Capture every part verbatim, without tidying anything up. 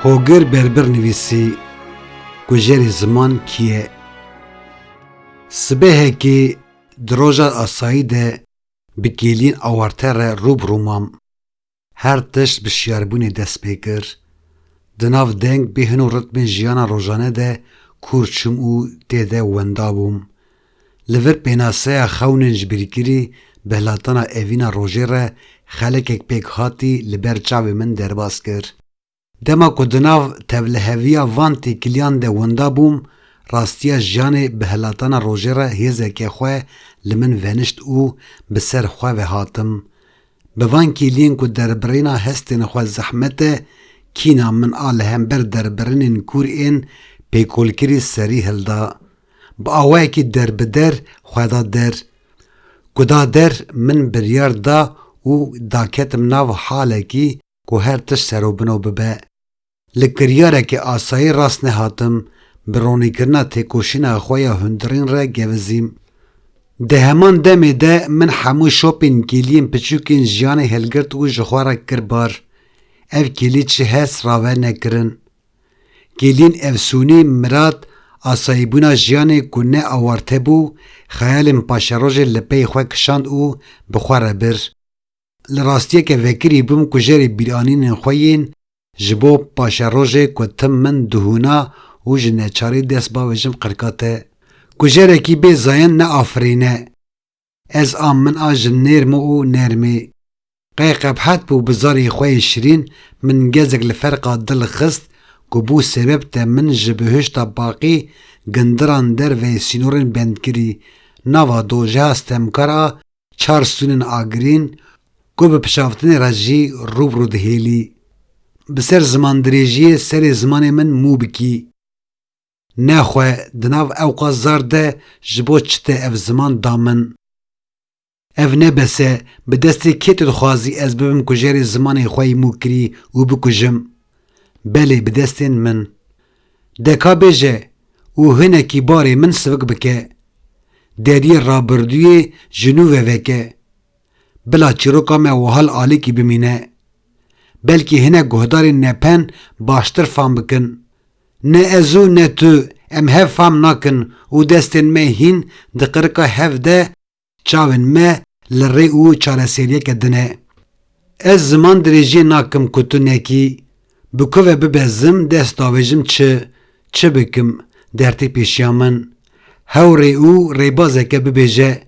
Hogir Berbir nivîsî, Kujerê ziman kî ye? Sibehekê di roja asayî de bi kêliyên awarte re rû bi rû mam. Her tişt bi şiyarbûnê dest pê kir. Di nav deng, bêhn û ritmên jiyana rojane de kûr çûm û tê de wenda bûm. Li vir pênaseya xewnên ji bîrkirî bi hilatana evîna rojê re xelekek pêk hatî li ber çavê min derbas kir. Dema ku di nav tevliheviya van têkiliyan de wenda bûm, rastiya jiyanê bi hilatana rojê re hêzeke xwe li min venişt û bi ser xwe ve hatim. Bi van kêliyên ku derbirêna hestên xwe zehmet e, kîna min a li hember derbirinên kûr ên pêkolkirî serî hilda. Bi awayekî derbider xwe da der. Ku da der, min biryar da û daketim nav halekî ku her tişt serobino bibe. Li kiryareke asayî rast nehatim, bi ronîkirina têkoşîna xwe ya hundirîn re gewizîm. Di heman demê de min hemû şopên kêliyên piçûkên jiyanê hilgirt û ji xwe re kir bar. Ev kêlî çi hes rave nekirin. Kêliyên efsûnî, mirad, asayîbûna jiyanê ku ne awarte bû, xeyalên paşerojê li pey xwe kişand û bi xwe re bir. Li rastiyeke vekirî bûm kujerê bîranînên xwe yên ji bo paşerojê ku tim min dihûna û ji neçarî dest bavêjim qirka te. Kujerekî bê zayen ne afirîn e. Ez a min a ji nêrmo û nermê. Qey qebhet bû bi zarê xwe yê şirîn min gezek li ferqa dil xist ku bû sebeb te min ji bihuşta baqî gindiran derveyî sînorên bendkirî, nava dojeha stemkar a çar stûnên agirîn ku bi pişaftinê re jî rû bi rû dihêlî. Bi ser zimandirêjiyê serê zimanê min mû bikî. Nexwe di nav ewqas zar de ji bo çi te ev ziman da min? Ev ne bes e, bi destê kê tu dixwazî ez bibim kujerê zimanê xwe yî mûkirî û bikujim? Belê, bi destên min. De ka bêje û hinekî barê min sivik bike. Deriyê rabirdûyê ji nû ve veke. Bila çîroka me wiha li alîkî bimîne. Belkî hinek guhdarên nepen baştir fam bikin. Ne ez û ne tu, em hev fam nakin û destên me hîn di qirika hev de çavên me li rê û çareseriyeke din e. Ez ziman dirêjiyê nakim ku tu nekî. Bi ku ve bibezim, dest davêjim çi, çi bikim, dertê pêşiya min. Hew rê û rêbazeke bibêje,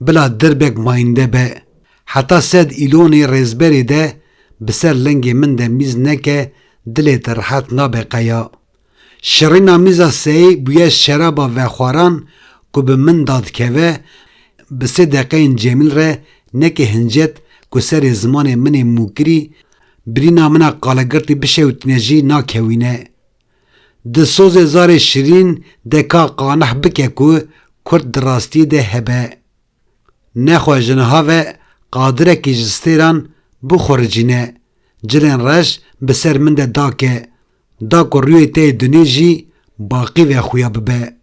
bila dirbek mayînde be. Heta sed îlonê rêzberê de bi ser lingê min de mîz neke, dilê te rehet nabe qeya. Şirîna mîza seyî bûye şeraba vexwaran ku bi min dadikeve, bi sê deqeyên Cemîl re neke hincet ku serê zimanê min ê mûkirî, birîna min a qalegirtî bişewitîne jî nakewîne. Di sozê zarê şirîn de ka qaneh bike ku kurd di rastiyê de hebe. Nexwe ji niha ve qadirekî ji stêran bixuricîne, cilên reş bi ser min de dake, da ku rûyê te yê dunê jî baqî ve xuya bibe.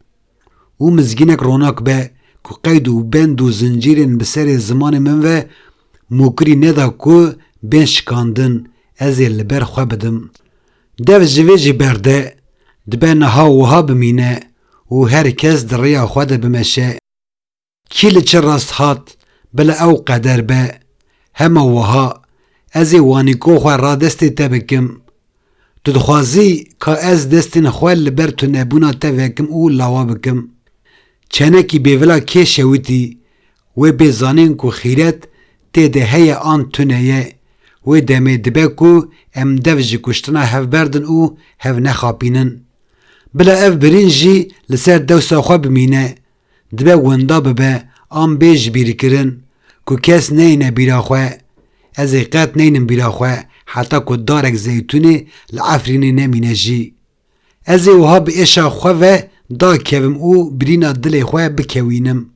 Û mizgînek ronak be ku qeyd û bend û zincîrên bi serê zimanê min ve mûkirî neda ku bên şikandin, ez ê li ber xwe bidim. Dev ji vê jî berde, dibe niha wiha bimîne û her kes di rêya xwe de bimeşe. Kî li çi rast hat, bila ew qeder be. Hema wiha, ez ê wanîko xwe radestê te bikim. Tu dixwazî ka ez destên xwe li ber tunebûna te vekim û lawa bikim? Çenekî bêvila kê şewitî, wê bê zanîn ku xîret tê de heye an tune ye. Wê demê dibe ku em dev ji kuştina hev berdin û hev nexapînin. Bila ev birîn jî li ser dewsa xwe bimîne. Dibe wenda bibe, an bê ji bîr kirin, ku kes neyne bîra xwe. Ez ê qet neynim bîra xwe, heta ku darek zeytûnê li Efrînê nemîne jî. Ez ê wiha bi êşa xwe ve dakevim û birîna dilê xwe bikewînim.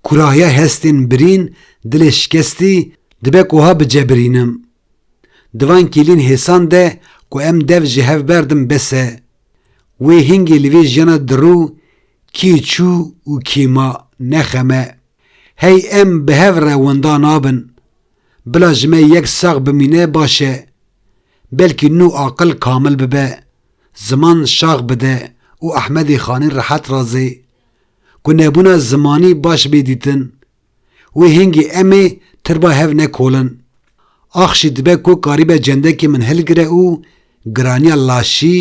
Kurahiya hestên birîn, dilê şikestî, dibe ku wiha bicebirînim. Di van kêliyên hêsan de ku em dev ji hev berdin bes e. Wê hingê li vê jiyana dirû kî çû û kî ma, ne xem e. Hey em bi hev re winda nabin. Bila ji me yek sax bimîne baş e. Belkî nû aqil kamil bibe, ziman şax bide û Ehmedê Xanî rehet razê. Ku nebûna zimanî baş bê dîtin. Wê hingî em ê tirba hev nekolin. Ax jî dibe ku karîbe cendekê min hilgire û giraniya laşî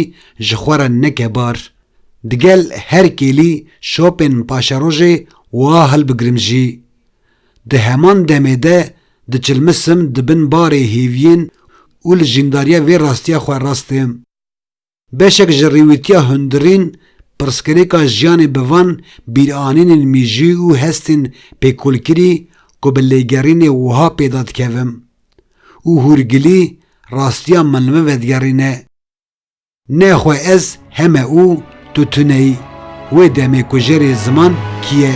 ji xwe re neke bar. Digel her kêlî şopên paşerojê wiha hilbigirim jî. Di heman demê de diçilmisim di bin barê hêviyên û li jîndariya vê rastiya xwe rastêm. Beşek ji rêwîtiya hundirîn pirsgirêka jiyanê bi van bîranînên mîjûyî û hestên pêkolkirî ku bi lêgerînê wiha pêda dikevim û hûrgilî rastiya min li min vedigerîne. Nexwe ez heme û tu tune yî. Wê demê kujerê ziman kî ye?